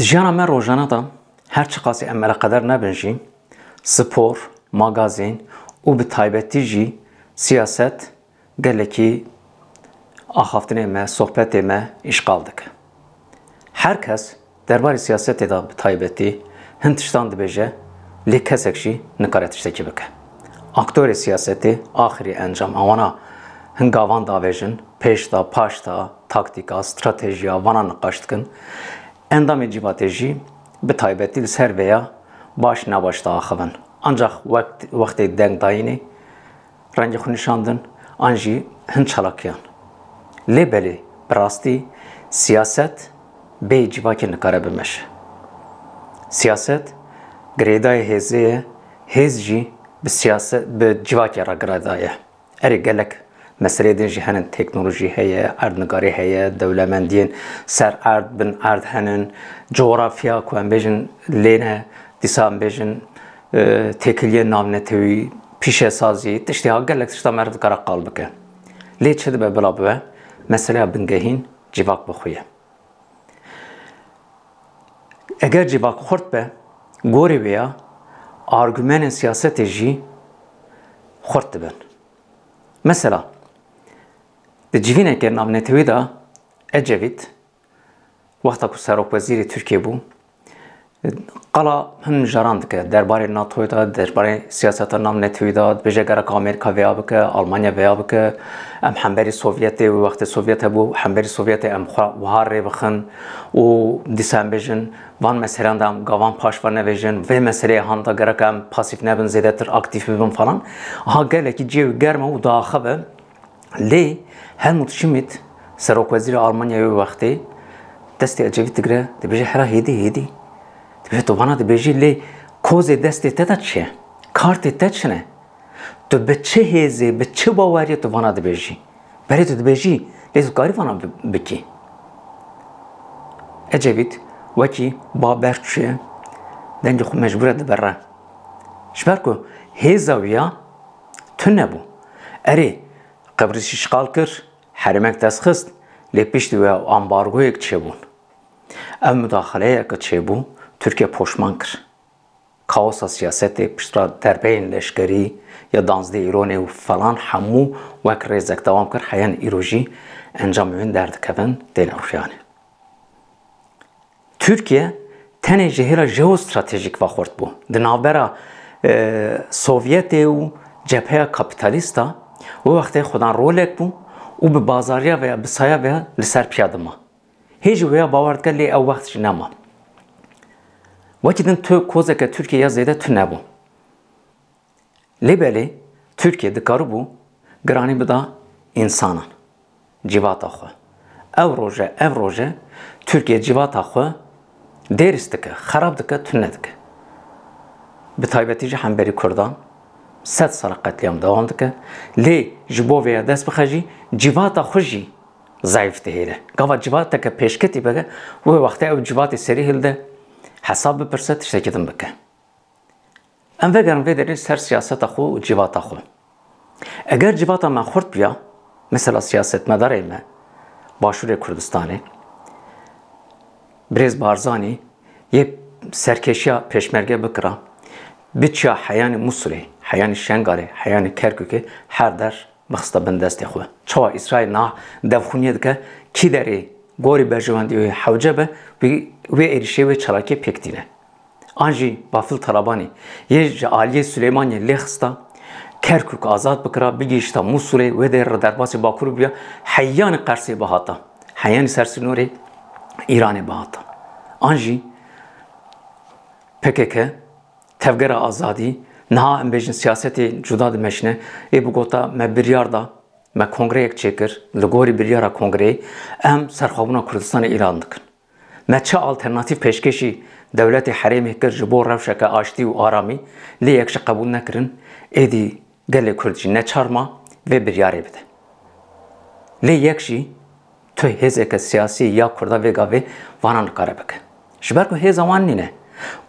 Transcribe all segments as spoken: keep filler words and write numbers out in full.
Di jiyana me rojane de her çiqasî em eleqedar nebin jî, spor, magazîn û bi taybetî jî siyaset gelekî axaftinê me, sohbetê me îşxal dike. Her kes derbarê siyasetê de bi taybetî hin tiştan dibêje, lê kesek jî nikare tiştekî bike. Aktorê siyasetê axirî encam ewana hin gavan davêjin, pêş de, paş de, taktîka, stratejiya vana niqaş dikin. Endamê cîvatê jî bi taybetî li ser vêya baş nebaş diaxivin. Ancax wext, wextê dengdayînê rengê xwe nîşandin an jî hin çalakiyan. Lê belê, bi rastî siyaset bê civakê nikare bimeşe. Siyaset girêdayê hêzê ye, hêz jî bi siyaset, bi civakê re girêdaye. Erê, gelek meseleyê din jî henin, teknolojî heye, erdnigarî heye, dewlemendiyên ser erd, bin erd henin, coğrafya ku em bêjin lê ne, dîsa em bêjin, e, têkiliyên navnetewî, pîşesazî, tiştê ha gelek tişta meriv dikare qal bike. Lê çi dibe bila bibe, meseleya bingehîn civak bi xwe ye. Eger civak xurt be, gorî vêya argumenên siyasetê jî xurt dibin. Mesela, di civîneke navnetewî de Ecevît, wexta ku serokwezîrê Tirkiyê bû, qala hin mijaran dike. Derbarê NATOyê de, derbarê siyaseta navnetewî de, dibêje gerek Amerîka vêya bike, Almanya vêya bike, em hemberî Sovyetê, wê wextê Sovyet hebû, hemberî Sovyetê em xwe wiha rê bixin û dîsa em bêjin, van meseleyan de em gavan paş ve nevêjin, vê meseleyê han de gerek em pasîf nebin, zêdetir aktîf bibin falan. Ha gelekî cihê wî germ e û diaxive. Lê Helmut Schmidt, serokwezîrê Almanyayê wê wextê, destê Ecevît digire, dibêje, hela hêdî, hêdî. Dibêje, tu vana dibêjî, lê kozê destê te de çi ye? Kartê te çi ne? Tu bi çi hêzê, bi çi baweriyê tu vana dibêjî? Berê tu dibêjî, lê tu karî vana bi-, bikî. Ecevît wekî ba berçûye, dengê xwe mecbûr e dibere. Ji ber ku hêza wî ya tune bû. Erê, Qibrisî îşxal kir, herêmek dest xist, lê piştî wê ambargoyek çêbûn. Ev mudaxileyeke çêbû, Tirkiye poşman kir. Kaosa siyasetê piştre derbeyên leşkerî ya danzdeh Îronê û falan hemû wek rêzek dewam kir, heyan îro jî encamên wê derdikevin, têne xuyanê. Tirkiye tenê ji hêla jeostratejîk ve xurt bû. Di navbera, e, Sovyetê û cepheya kapîtalîst a, wê wextê xwedan rolek bû û bi bazariya ve ya bi saya ve ya li ser piya dima. Hê jî wêya bawer dike, lê ew wext jî nema. Wekî din tu kozeke Tirkiye ya zêde tune bû. Lê belê Tirkiye dikaribû giranî bida însanan, civata xwe. Ew roje, ev roje Tirkiye civata xwe dêrist dike, xerab dike, tune dike. Bi taybetî jî hemberî Kurdan sed sala qetlîam dewam dike. Lê ji bo vêya dest bixe jî civata xwe jî zayîf dihêle. Gava civateke pêşketî bike, wê wextê ew civatê serî hilde, hesab bipirse, tiştekî din bike. Em vegerin vê derê ser siyaseta xwe û civata xwe. Eger civata me xurt biya, mesela siyasetmedarê me Başûrê Kurdistanê, Birêz Barzanî yê serkêşiya pêşmerge bikira, biçiya heyanê Mûsilê, heyanê Şengalê, heyanê Kerkûkê her der bixiste bin destê xwe. Çawa Îsraîl niha devxûniyê dike, kî derê gorî berjewendiyê wê hewce be, wî, wê êrîşê wê çalakiyê pêk tîne. An jî Bafil Talabanî yê ji aliyê Silêmaniyê lê xista, Kerkûk azad bikira, bigihişta Mûsilê, wê derê derbasî Bakurê bûya, heyanê Qersê bihata, heyanê sersînorê Îranê bihata. An jî P K K, Tevgera Azadî, niha em bêjin siyasetê cuda dimeşine, ê bigota me biryar da, me kongreyek çêkir, li gorî biryara kongreyê em serxwebûna Kurdistanê îlan dikin. Me çi alternatîf pêşkêşî dewletê herêmê kir ji bo rewşeke aştî û aramî, lê yek jî qebûl nekirin, êdî gelê Kurd jî neçar ma vê biryarê bide. Lê yek jî tu hêzeke siyasî ya Kurda vê gavê vana nikare bike. Ji ber ku hêza wan nîne.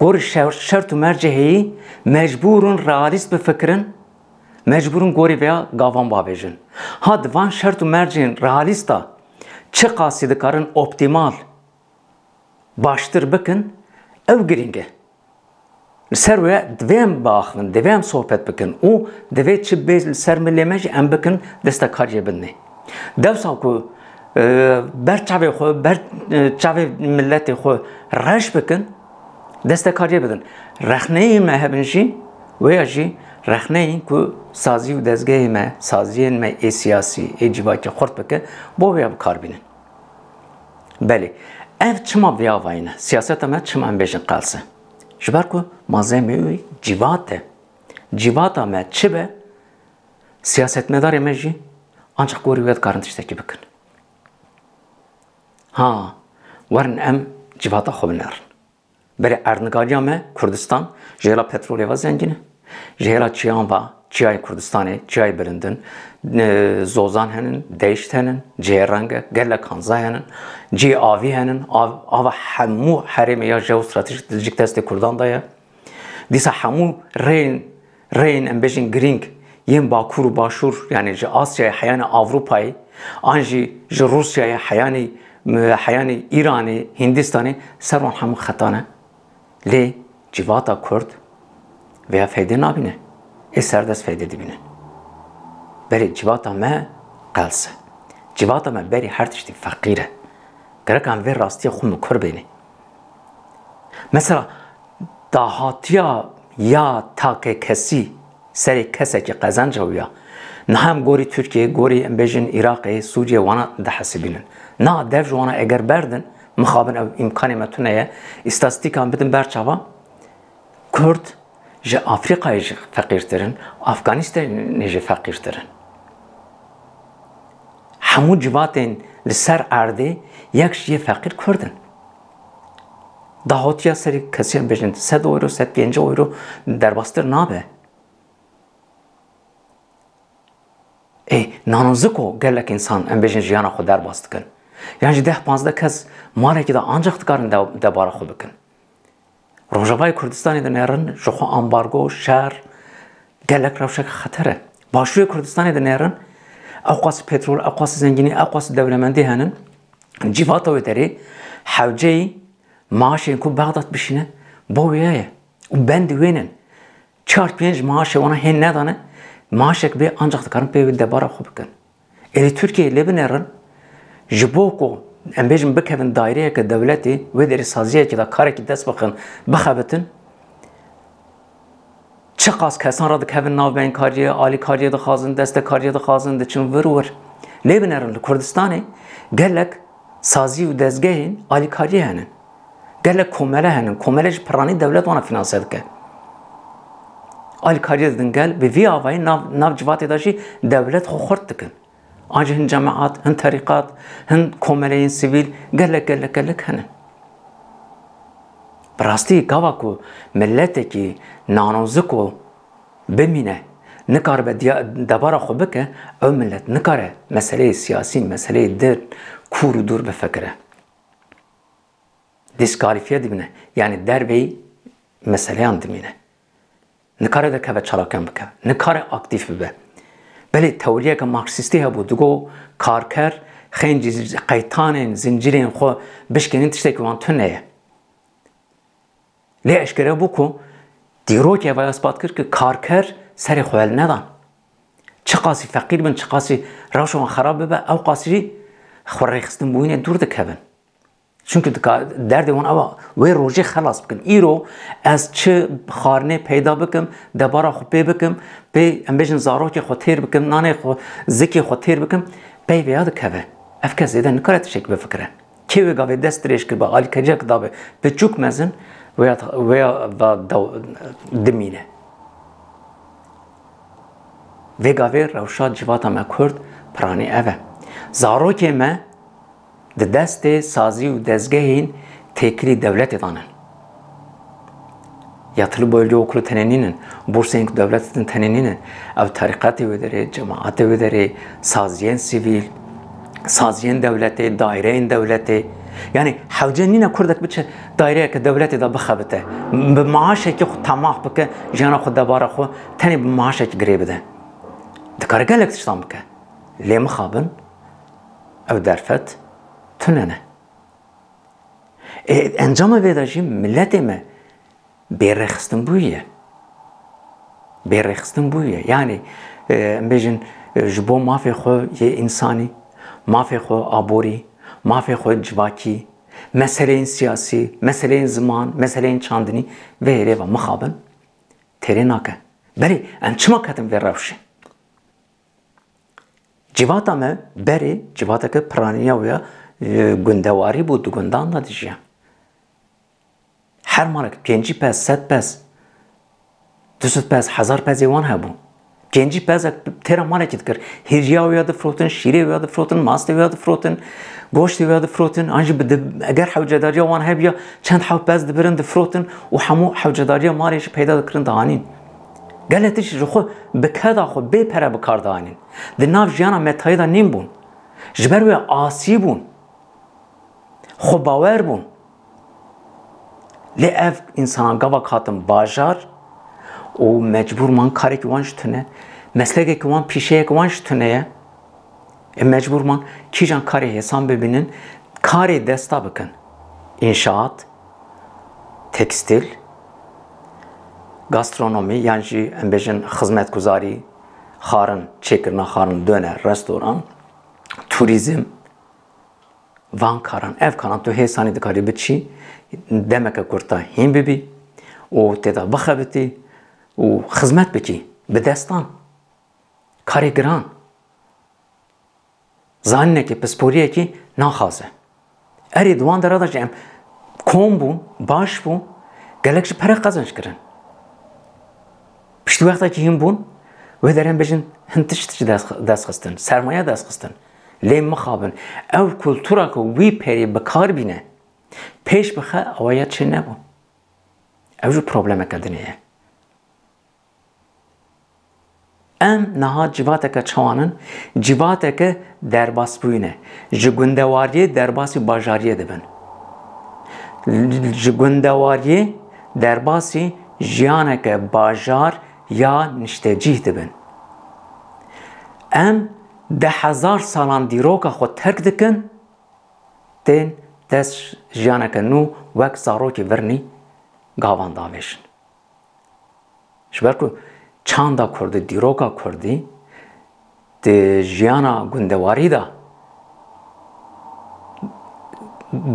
Gorî şer-, şert û mercê heyî mecbûr in realîst bifikirin, mecbûr in gorî vêya gavan bavêjin. Ha di van şert û mercên realîsta çiqasî dikarin optîmal baştir bikin, ew girîng e. Li ser wê divê em biaxivin, divê em sohbet bikin û divê çi bê li ser milê me jî em bikin destekariyê bidinê. Dewsa ku, e, ber çavê xwe, ber, e, çavê miletê xwe reş bikin, destekariyê bidin. Rexneyên me hebin jî, wê ya jî rexneyên ku sazî û dezgehê me, saziyên me ê siyasî, ê civakê xurt bike, bo wê ya bi kar bînin. Belê, ev çima vê avayî ne? Siyaseta me çima em bêjin qels e? Ji ber ku mazeyê me wî cîvat e. Cîvata me çi be, siyasetmedarê me jî ancaq gorî wê dikarin tiştekî bikin. Ha, werin em cîvata xwe binerin. Berê erdnigariya me Kurdistan ji hêla petrolê ve zengîn e. Ji hêla çiyan ve, çiyayê Kurdistanê, çiyayê bilind in, e, zozan henin, deşt henin, cihê reng e, gelek kanza henin, cihê avî henin, av, ava hemû herêmê ya jeostratejîk di cik destê Kurdan de ye. Dîsa hemû rêyên, rêyên em bêjin girîng yên Bakur û Başûr, yanî ji Asyayê heyanî Ewropayê, an jî ji Rûsyayê heyanî, heyanî Îranê, Hîndistanê, ser wan hemû xeta ne. Lê civata Kurd vêya feyde nabîne. Ê serdest feyde dibînin. Berê civata me qels e. Civata me berî her tiştî feqîr e. Gerek em vê rastiya xwe mikur bênê. Mesela dahatiya ya takekesî serê kesekî qezenca wî ya. Niha em gorî Tirkiyeyê, gorî em bêjin Iraqê, Sûriyê wana dihesibînin. Na dev ji wana eger berdin, mixabin ew îmkanê me tune ye. Îstatîstîkan bidin ber çava. Kurd ji Afrîkayê jî feqîrtir in, Afganistanê jî feqîrtir in. Hemû civatên li ser erdê yek ji yê feqîr Kurd in. Dahotiya serê kesî em bêjin sed euro, sed pêncî euro derbastir nabe. Ê, nanoziko gelek însan em bêjin jiyana xwe derbas dikin. Yan jî deh panzdeh kes malekî de ancaq dikarin de-, debara xwe bikin. Rojavayê Kurdistanê dinêrin, ji xwe ambargo, şer, gelek rewşeke xeter e. Başûrê Kurdistanê dinêrin, ew qas petrol, ew qas zengînî, ew qas dewlemendî henin. Civata wê derê hewceyî maaşên ku Bexdad bişîne, bo wê ye. Û bendî wê nin. Çar pênc maaşê wana hên nedane, maaşek bê ancaq dikarin pê wê debara xwe bikin. Ê li Tirkiyeyê lê binêrin, ji bo ku em bêjin bikevin daîreyeke dewletê, wê derê saziyekê de karekî dest bixin, bixebitin, çiqas kesan re dikevin navbeyinkariyê, alîkariyê dixwazin, destekariyê dixwazin, diçin vir wir. Lê binêrin li Kurdistanê gelek sazî û dezgehên alîkariyê hene. Gelek komele hene. Komele jî piranî dewlet wana fînanse dike. Alîkariyê didin gel, bi vî avayî nav, nav civatê de jî dewlet xwe xurt dikin. An jî hin cemaat, hin terîqat, hin komeleyên sivîl, gelek, gelek, gelek hene. Bi rastî gava ku miletekî nanoziko bimîne, nikaribe diya-, debara xwe bike, ew milet nikare meseleyê siyasî, meseleyê din kûr û dûr bifikire. Dîskalifiye dibîne. Yanî derveyî meseleyan dimîne. Nikare derkeve çalakiyan bike. Nikare aktîf bibe. Belê teoriyeke marksîstî hebû, digo karker xêncî qeytanên zincîrên xwe bişkênin tiştekî wan tune ye. Lê eşkere bû ku dîrokê vaya ispat kir ku karker serê xwe hel nedan. Çiqasî feqîr bin, çiqasî rewşa wan xerab bibe, ew qasî jî xwe rêxistinbûyînê dûr dikevin. Çunku dika-, derdê wan ew e, wê rojê xelas bikin. Îro ez çi xwarinê peyda bikim, debara xwe pê bikim, pê em bêjin zarokê xwe têr bikim, nanê xwe, zikê xwe têr bikim, pey vêya dikeve. Ev kes zêde nikare tiştek bifikire. Kê wê gavê dest dirêj kiribe, alîkariyek dabe, piçûk mezin, wêya, wêya va dew-, dimîne. Vê gavê rewşa civata me Kurd piranî ev e. Zarokê me di destê sazî û dezgehên têkilî dewletê de ne. Yatılı bölge okulu tenê nînin, bursên ku dewletê din tenê nînin. Ew terîqetê wê derê, cemaetê wê derê, saziyên sivîl, saziyên dewletê, daîreyên dewletê. Yanî hewce nîne kurdek biçe daîreyeke dewletê de bixebite. Bi maaşekî xwe temah bike, jiyana xwe, debara xwe tenê bi maaşekî girê bide. Dikare gelek tiştan bike. Lê mixabin ew derfet tune ne. Ê, encama vê de jî miletê me bêrêxistin bûye. Bêrêxistin bûye. Yanî, e, em bêjin, e, ji bo mafê xwe yê însanî, mafê xwe aborî, mafê xwe civakî, meseleyên siyasî, meseleyên ziman, meseleyên çandinî, vê hêlê ve mixabin têrê nake. Belê, em çima ketin vê rewşê? Civata me berê civateke piraniya wê ya, e, gundewarî bû, di gundan de dijiyan. Her malek pêncî pez, sed pez, du sed pez, hezar pezê wan hebû. Pêncî pezek têra malekî dikir. Hêriya wê ya difirotin, şîrê wê ya difirotin, mastê wê ya difirotin, goştê wê ya difirotin. An jî bi di-, eger hewcedariya wan hebiya, çend hew pez dibirin, difirotin û hemû hewcedariya malê jî peyda dikirin, dihanîn. Gelek tişt ji xwe bi keda xwe bê pere bi kar dihanîn. Di nav jiyana metayê de nîn bûn. Ji ber wê asî bûn. Xwebawer bûn. Lê ev însanan gava hatin bajar û mecbûr man karekî wan ji tune, meslekekî wan, pîşeyek wan ji tune ye. Ê mecbûr man kîjan karê hêsan bibînin, karê desta bikin. Înşaat, tekstîl, gastronomî, yan jî em bêjin xizmetguzarî, xarin, çêkirina xarin, döner, restoran, turîzm, van karan, ev karan tu hêsanî dikarî biçî, demeke kurta hîn bibî û tê de bixebitî û xizmet bikî bi destan. Karê giran. Zanînekê, pisporiyekî naxwaze. Erê, di wan dera de jî em kom bûn, baş bûn, gelek jî pere qezenc kirin. Piştî wextekî hîn bûn, wê derê em bêjin hin tişt jî dest, dest xistin, sermaye dest xistin. Lê mixabin, ew kultura ku wî perê bi kar bîne, pêş bixe, ewa ya çê nebû. Ew jî problemeke dinê ye. Em niha civateke çawan in? Civateke derbasbûyî ne. Ji gundewariyê derbasî bajariyê dibin. Ji gundewariyê derbasî jiyaneke bajar ya niştecîh dibin. Em deh hezar salan dîroka xwe terk dikin, tên dest jiyaneke nû wek zarokê virnî gavan davêjin. Ji ber ku çanda kurdî, dîroka kurdî di jiyana gundewarî de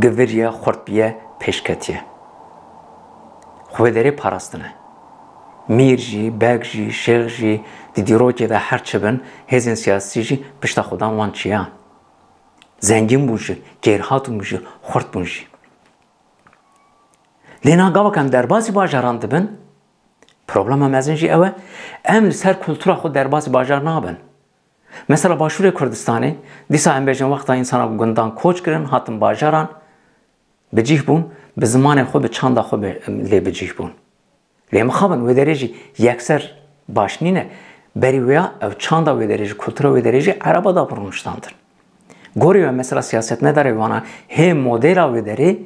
giviriye, xurt biye, pêşketiye. Xwe derê parastine. Mîr jî, beg jî, şêx jî, di dîrokê de her çi bin, hêzên siyasî jî pişta xwe dan wan çiyan. Zengîn bûn jî, kêrhat bûn jî, xurt bûn jî. Lê niha gava ku em derbasî bajaran dibin, problema mezin jî ew e, em li ser kultura xwe derbasî bajar nabin. Mesela Başûrê Kurdistanê, dîsa em bêjin wexta însana gundan koç kirin, hatin bajaran, bi cih bûn, bi zimanê xwe, bi çanda xwe bi, lê bi cih bûn. Lê mixabin wê derê jî yekser baş nîne. Berî wêya ew çanda wê derê jî, kultura wê derê jî ereba da bi rûniştandin. Gorî we mesela siyasetmedarê wana hê modela wê derê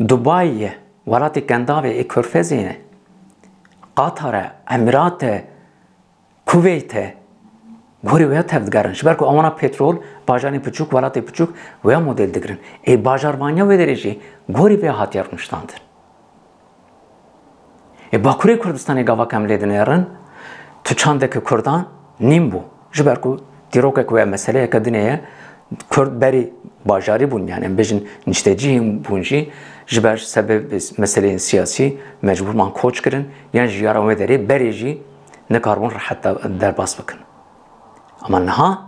Dubai ye, welatê Kendavê ê Körfezê ne. Qatar e, Emirat e, Kuveyt e. Gorî wêya tevdigerin. Ji ber ku ewana petrol, bajarên piçûk, welatê piçûk wêya model digirin. Ê bajarvaniya wê derê jî gorî vêya hatiye rûniştandin. Ê Bakurê Kurdistanê gava ku em lê dinêrin, tu çandeke Kurdan nîn bû. Ji ber ku dîrokek wê meseleyeke dinê ye, Kurd berî bajarî bûn, yani em bêjin niştecîhî bûn jî, ji ber sebeb meseleyên siyasî mecbûr man koç kirin, yan ji yaran wê derê berê jî nikaribûn rehet de-, derbas bikin. Ama niha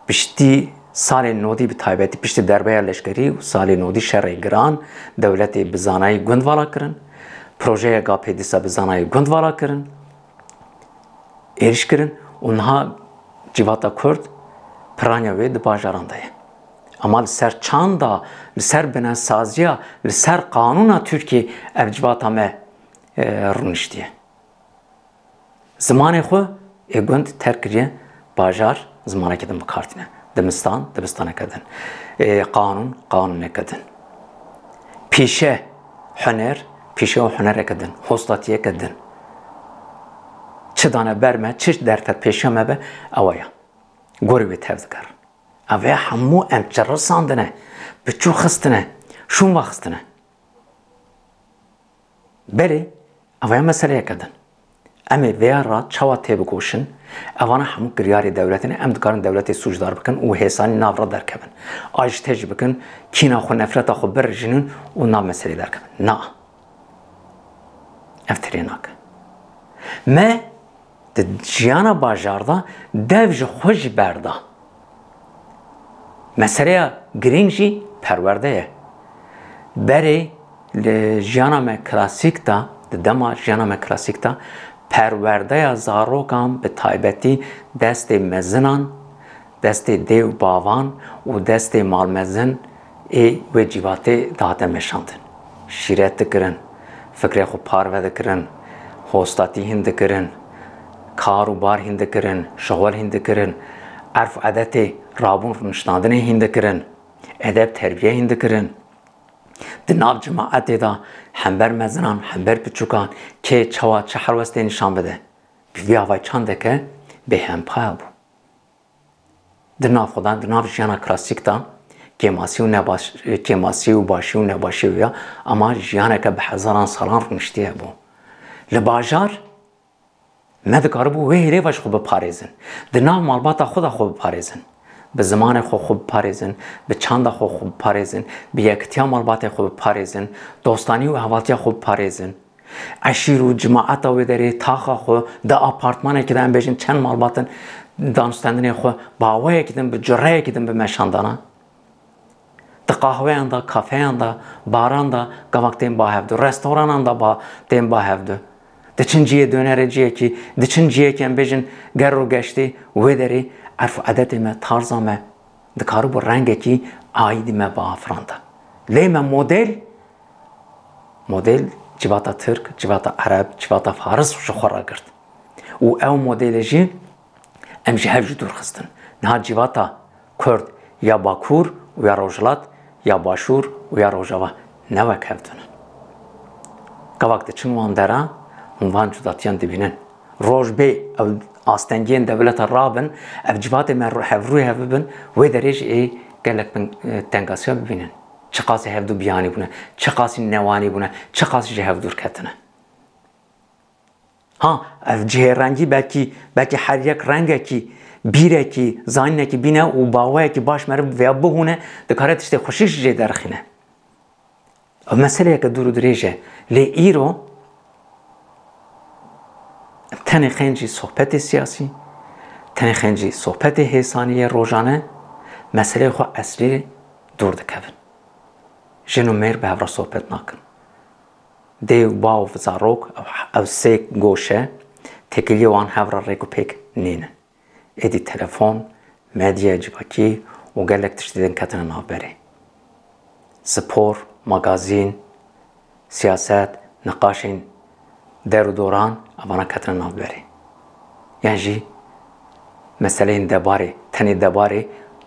Piştî salên nodî, bi taybetî piştî derbeya leşkerî û salê nodî şerê giran, dewletê bi zanayî gund vala kirin, projeya GAPê dîsa bi zanayî gund vala kirin, êrîş kirin û niha civata Kurd piraniya wê di bajaran de ye. Ama li ser çanda, li ser binesaziya, li ser qanûna Tirkiyê ev civata me, e, rûniştiye. Zimanê xwe ê gund terk kiriye, bajar zimanekê din bi kar tîne. Dimistan, dibistaneke din. Ê, qanûn, qanûneke din. Pîşe, huner, pîşe û hunereke din. Hostatiyeke din. Çi dane ber me, çi derfet pêşiya me be, ewa ya. Gorî wê tev digerin. Ev ê hemû em çirisandine, biçû xistine, şûn ve xistine. Belê, ev ya meseleyeke din. Em ê vêya re çawa têbigoşin? Evana hemû kiryarê dewletê ne, em dikarin dewletê sûcdar bikin û hêsanî nav re derkevin. Ajî tê jî bikin, kîna xwe, nefreta xwe birijînin û nav meselê derkevin. Na. Ev tirê nake. Me di jiyana bajar de dev ji xwe jî berda. Meseleya girîng jî perwerde ye. Berê li jiyana me klasîk de, di dema jiyana me klasîk de, perwerdeya zarokan bi taybetî destê mezinan, destê dê û bavan û destê malmezin ê wê cîvatê dihate meşandin. Şîret dikirin, fikrê xwe parve dikirin, hostatî hîn dikirin, kar û bar hîn dikirin, şixul hîn dikirin, erf û edetê rabûn rûniştandinê hîn dikirin, edeb terbiye hîn dikirin. Di nav cemaetê de hember mezinan, hember piçûkan kê çawa çi helwestê nîşan bide. Bi vî avayî çandeke bêhempa bû. Di nav xwe de, di nav jiyana klasîk de kêmasî û nebaş-, kêmasî û başî û nebaşî wî ya, ama jiyaneke bi hezaran salan rûniştiye bû. Li bajar me dikaribû wê hêlê ve ji xwe biparêzin. Di nav malbata xwe de xwe biparêzin. Bi zimanê xwe xwe biparêzin, bi çanda xwe xwe biparêzin, bi yekitiya malbatê xwe biparêzin, dostanî û hevaltiya xwe biparêzin. Eşîr û cimaeta wê derê taxa xwe di apartmanekî de, em bêjin çend malbat in, danûstendinê xwe bi awayekî din, bi cureyekî din bi meşandana. Di qahweyan de, kafeyan de, baran de gavak tên ba hevdu, restoranan de ba, tên ba hevdu. Diçin cihê dönerê cihekî, diçin cihekî em bêjin ger û geştê wê derê erf û edetê me, tarza me dikaribû rengekî aîdî me biafiranda. Lê me model, model civata Tirk, civata Ereb, civata Faris ji xwe re girt. Û ew modelê jî em ji hev jî dûr xistin. Niha civata Kurd ya Bakur û ya Rojhilat, ya Başûr û ya Rojava ne wek hev tune. Gavak diçin wan dera, hûn van cudatiyan dibînin. Roj bê ew astengiyên dewleta rabin, ev civatê me ru-, hev rûyê hev bibin, wê derê jî ê gelek bin, e, tengasiya bibînin. Çiqasî hevdu biyanî bûne, çiqasî newanî bûne, çiqasî ji hev dûr ketine. Ha, ev cihê rengî belkî, belkî her yek rengekî, bîrekî, zanînekî bîne û baweyekî baş meriv vêya bihûne, dikare tiştê xweşik ji cê derxîne. Ev meseleyeke dûr û dirêj e. Lê îro tenê xêncî sohbetê siyasî, tenê xêncî sohbetê hêsanî yê rojane, meseleyê xwe eslî dûr dikevin. Jin û mêr bi hev re sohbet nakin. Dê û bav û zarok, ew, ew sê goşe, têkiliyê wan hev re rêk û pêk nînin. Êdî telefon, medya civakî û gelek tiştê din ketine navberê. Spor, magazîn, siyaset, niqaşên der û doran, evana ketine navberê. Yan jî meseleyên debarê, tenê debarê,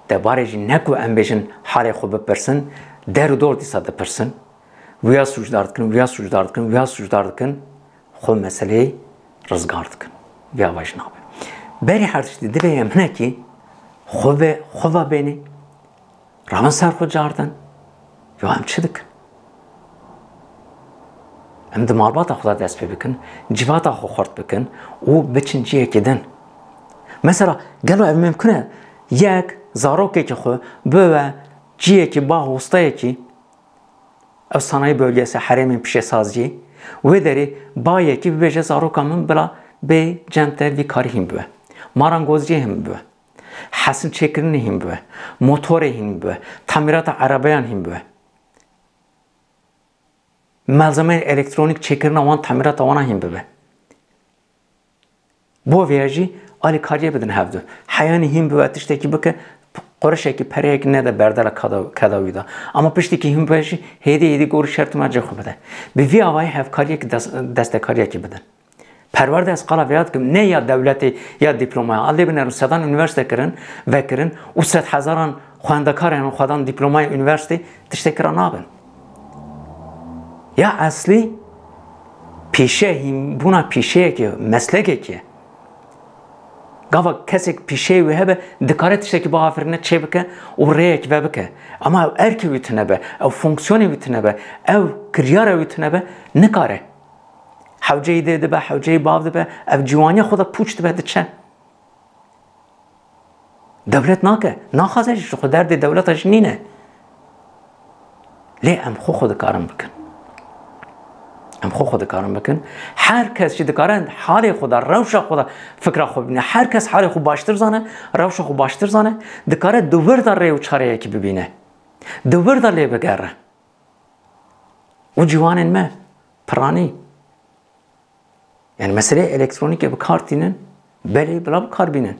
debarê jî ne ku em bêjin halê xwe bipirsin, der û dor dîsa dipirsin. Wiya sûcdar dikin, wiya sûcdar dikin, wiya sûcdar dikin, xwe meseleyê rizgar dikin. Vêya ve jî nabe. Berî her tiştî divê em hinekî xwe ve, xwe ve bênê, ravin ser xwe cardin. Ya em çi dikin? Em di malbata xwe de dest pê bikin, civata xwe xurt bikin û biçin cihekê din. Mesela, gelo ev mimkun e, yek zarokekî xwe bibe cihekî ba hostayekî, ew sanayî bölgesi, herêmên pişesaziyê, wê derê bayekî bibêje zaroka min bila bê cem te vî karî hîn bibe. Marangozciyê hîn bibe. Hesin çêkirinê hîn bibe. Motorê hîn bibe. Tamîrata erebeyan hîn bibe. Malzemeyên elektronîk çêkirina wan, tamîrata wana hîn bibe. Bo vêya jî alîkariyê bidin hevdu. Heyanî hîn bibe tiştekî bike, qurişekî, pereyekî nede berdela kada-, keda wî de. Ama piştî kî hîn bibe jî hêdî hêdî gorî şert û mercê xwe bide. Bi vî avayî hevkariyekî des-, destekariyekî bidin. Perwerde ez qala vêya dikim, ne ya dewletê ya dîplomaya. Al lê binerin sedan unîversîte kirin, vekirin û sed hezaran xwendekarên xwedan dîplomayê unîversîtê tiştekî re nabin. Ya eslî pîşe hînbûna pîşeyekê, meslekekê. Gava kesek pîşeyê wî hebe, dikare tiştekî biafirîne, çêbike û rêyekî vebike. Ama ew erkê wî tune be, ew fonksiyonê wî tune be, ew kiryara wî tune be, nikare. Hewceyî dê dibe, hewceyî bav dibe, ev ciwaniya xwe de pûç dibe, diçe. Dewlet nake, naxwaze jî, ji xwe derdê dewleta jî nîne. Lê em xwe xwe dikarin bikin. Em xwe xwe dikarin bikin. Her kes jî dikare halê xwe de, rewşa xwe de fikra xwe bibîne. Her kes halê xwe baştir zane, rewşa xwe baştir zane, dikare di wir de rê û çareyekî bibîne. Di wir de lê bigere. Û ciwanên me, piranî. Yani meseleyê elektronîkê bi kar tînin, belê bila bi kar bînin.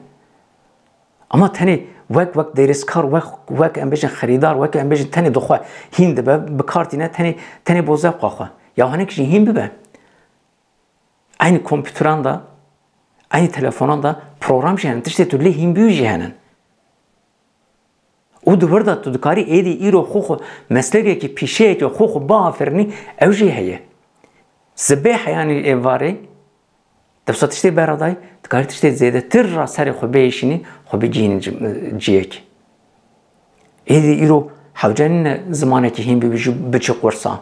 Ama tenê wek, wek dêrezkar, wek, wek em bêjin xerîdar, wek em bêjin tenê dixwe hîn dibe, bi kar tîne tenê, tenê bo zevqa xwe. Ya hinek jî hîn bibe. Eynî kompûteran de, eynî telefonan de program jî hene, tiştê tu lê hîn bûyî jî hene. Û di wir de tu dikarî êdî îro xwe xwe meslekekî, pîşeyekê xwe xwe biafirînî, ew jî heye. Sibê heyanî êvarê, dewsa tiştê beradayî, dikarî tiştê zêdetir ra serê xwe biêşînî, xwe bigihînî ci-, ciyekê. Êdî îro hewce nîne zimanekî hîn bibî jî biçî qursa.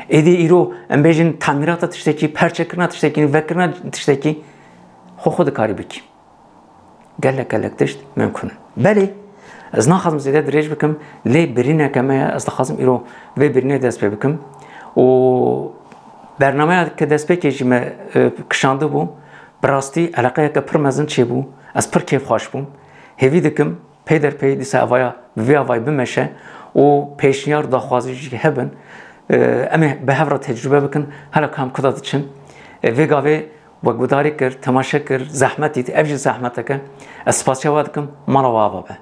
Êdî îro em bêjin tamîrata tiştekî, perçekirina tiştekî, vekirina tiştekî xwe xwe dikarî bikî. Gelek gelek tişt mimkun in. Belê, ez naxwazim zêde dirêj bikim, lê birîneke me ye, ez dixwazim îro vê birînê dest pê bikim. Û bernameya ke destpêkê jî me, e, kişandibû, bi rastî eleqeyeke pir mezin çêbû, ez pir kêfxweş bûm. Hêvî dikim, peyderpey dîsa evaya bi vî avayî bimeşe û pêşniyar daxwazî jî hebin, e, em ê bi hev re tecrûbe bikin, hela kam kuda diçin. E, vê gavê we gudarî kir, temaşe kir, zehmet dît, ev jî zehmeteke. Ez spasiya we dikim, mala we ava be.